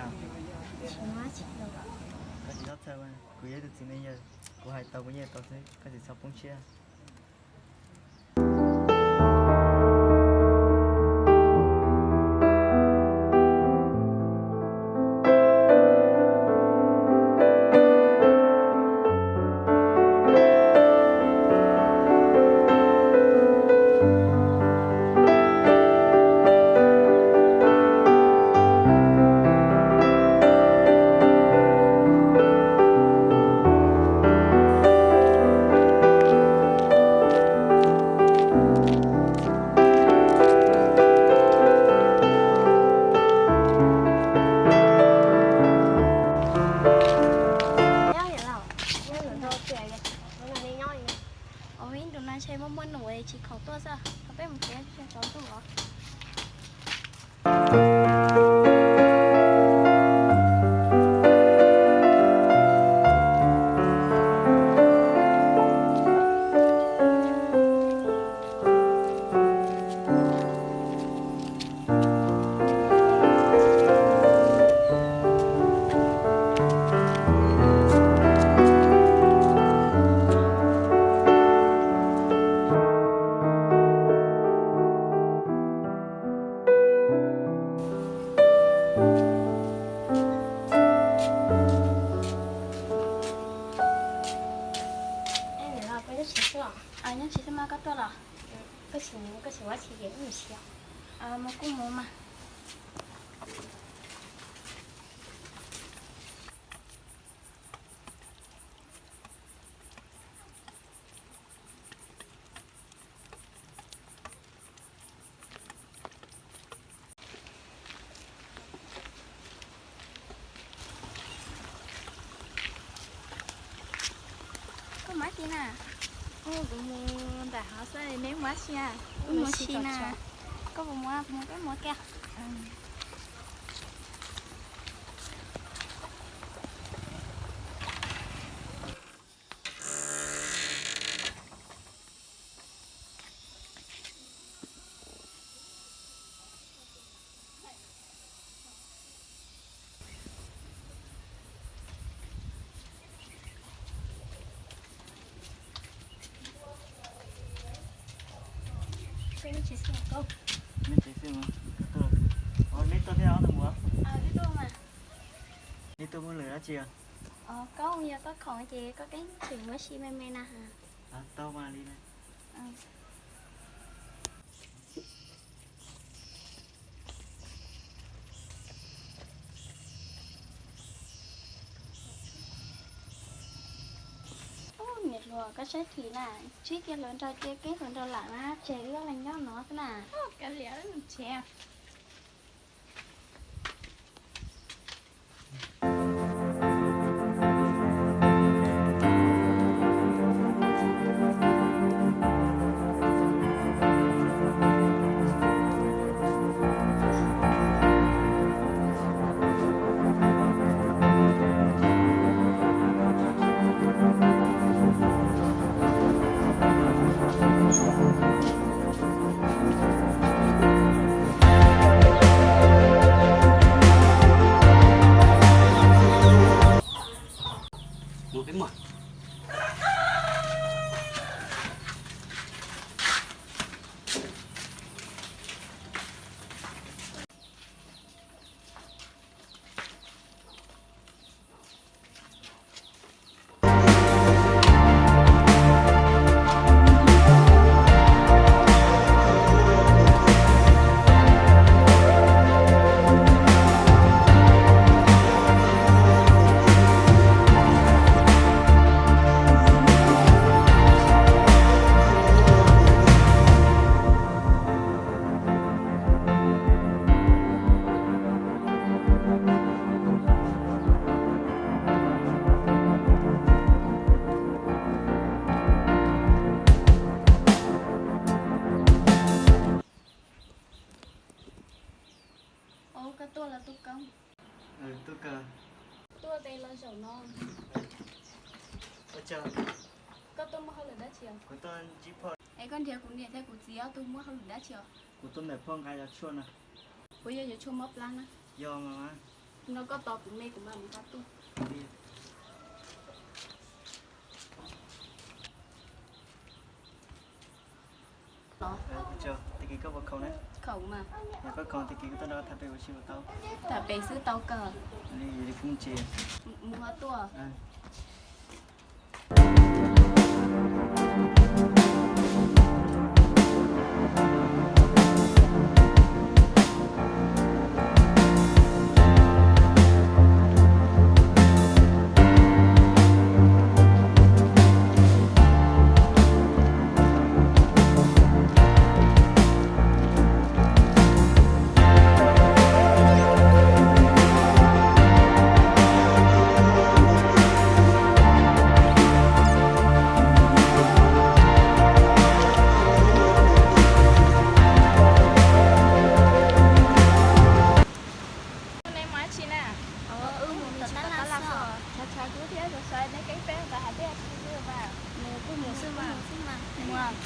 Koj tsis txhob txhawj, kuv yog ib tug txiv neej yawg, kuv hais tau kuv yeej tau xwb, koj tsis txhob poob siab. Ua ib ntus no ntshe muaj muaj num tsis khoom tuaj xwb, thov peb mus tsev tsaus ntuj os. Nyob tsis xwb mas koj tuaj los? Koj tsis, koj tsis ua tsi ces wb mus tsev. Mus kuj mus mas. Koj mus dab tsi na? Kuv mus nram hav xwb, neb mus dab tsi? Wb mus ua si na. Koj puas mus? Mus peb mus kiag. Neb tuaj thiab ob tug mus? Neb tuaj muaj lwm dab tsi? Koj yog koj khoom ces koj keeb tseem ua si me me na. Tau mas li na. Niam hluas, koj saib thim na, tsib kiag hluas nraug cia keeb hluas nraug lawm na, tseg wb ob leeg nyob no xwb na. Mus peb mus. Ua, koj tuaj los tuaj kawg? Tuaj kawg. Tuaj tes los zaum no. Koj tuaj muaj hauj lwm dab tsi os? Es koj nrhiav kuv niam thiab kuv txiv ob tug muaj hauj lwm dab tsi os? Kuv tuaj ntawm phauj nqa cov tshuaj no. Puas yog cov tshuaj mob plab na? Yog mas. No koj tos kuv me kuv mam mus tab tuaj. Tag kis koj puas khoom na? Khoom mas. Yog koj khoom tag kis kuv tuaj nrog koj tham pem ua si puas tau? Tham pem xwb tau kawg. Li kuv mus tsev. Mus ho tuaj. Neb mus dab tsi na? Wb mus tom tab laj xwb. Tshav tshav kub thiab, sawv sawv neb keeb peb ntawd hais tias tsis mus mas. Mus kuj mus xwb mas. Mus.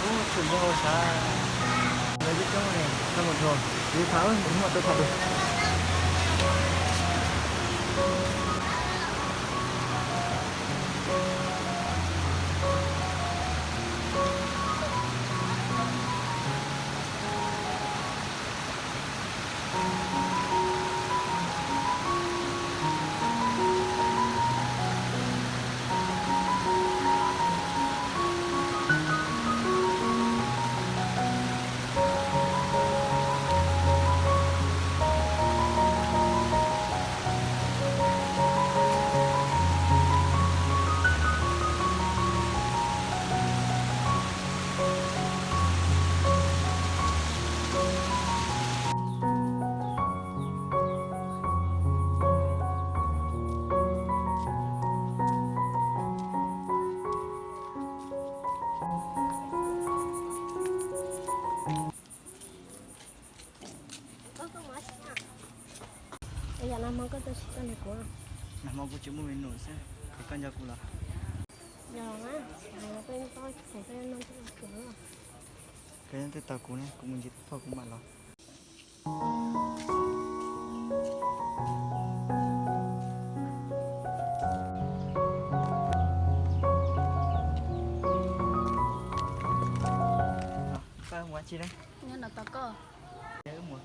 Ub, tshwm nyob hauv sab, lawv coob coob ne, koj mus dhau, kuv tham, kuv muaj tau tham lus. Yog nag hmo koj tuaj tsis tuaj nrog kuv? Nag hmo kuv tsis muaj me num xwb, es koj nco kuv los? Yog na, koj yeej tau kuv na, kuv mus ntsis phauj kuv mam los. Koj mus ua dab tsi na? Nyob no tos koj. Wb mus.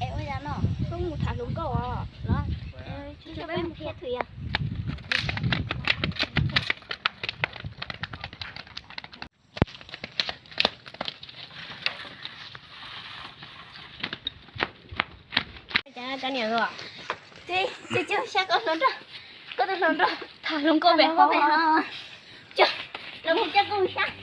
Es ua cas no, koj mus tham hluas nkauj os? Los, peb mus thiab thwm yog. Cov niam los, tsis, tsis, tsis, xyov koj hluas nraug, koj tus hluas nraug tham hluas nkauj pem hov. Los mus coj koj mus saib.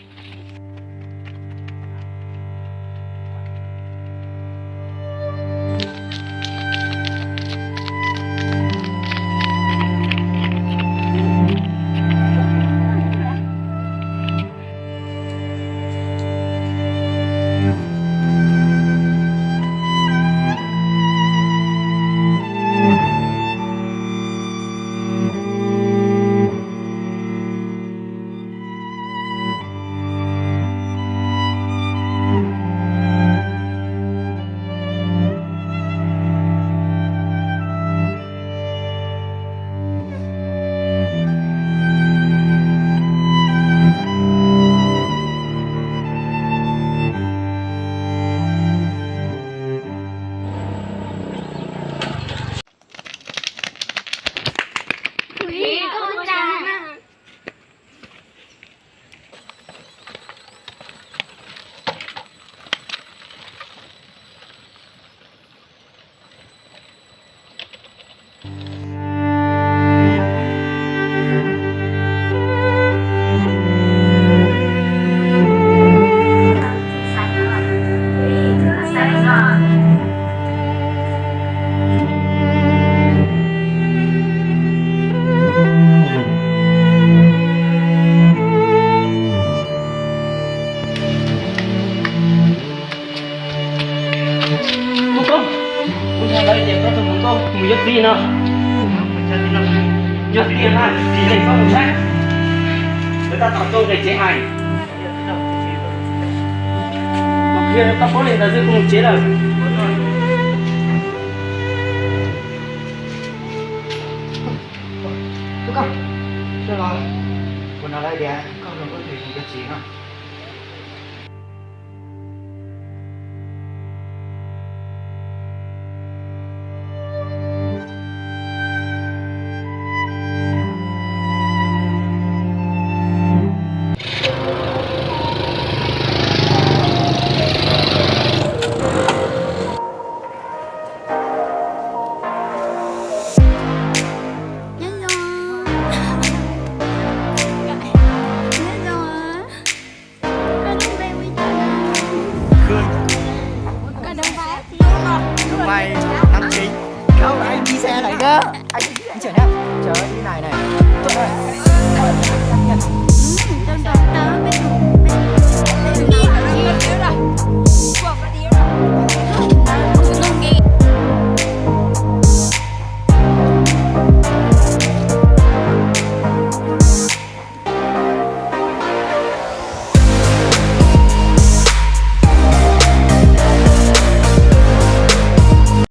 Ces koj tus hluas nkauj mus yuav txiv no, yuav txiv no, tsis lees koj mus saib, lawv tab tom rau nqe tsev hais. Qhia koj paub li ntawd xwb, kuv mus tsev lawm. Kuv hnov lawv tias koj hluas nkauj mus yuav txiv no. Nyob zoo. Nyob zoo. Koj lub npe hu li cas? Khương. Koj đầu bài. Đầu bài năm chín. Không, anh đi xe này cơ. Anh di chuyển nhá. Chờ anh đi này này. Tôi đây. Tôi đây. Tôi đây. Tôi đây.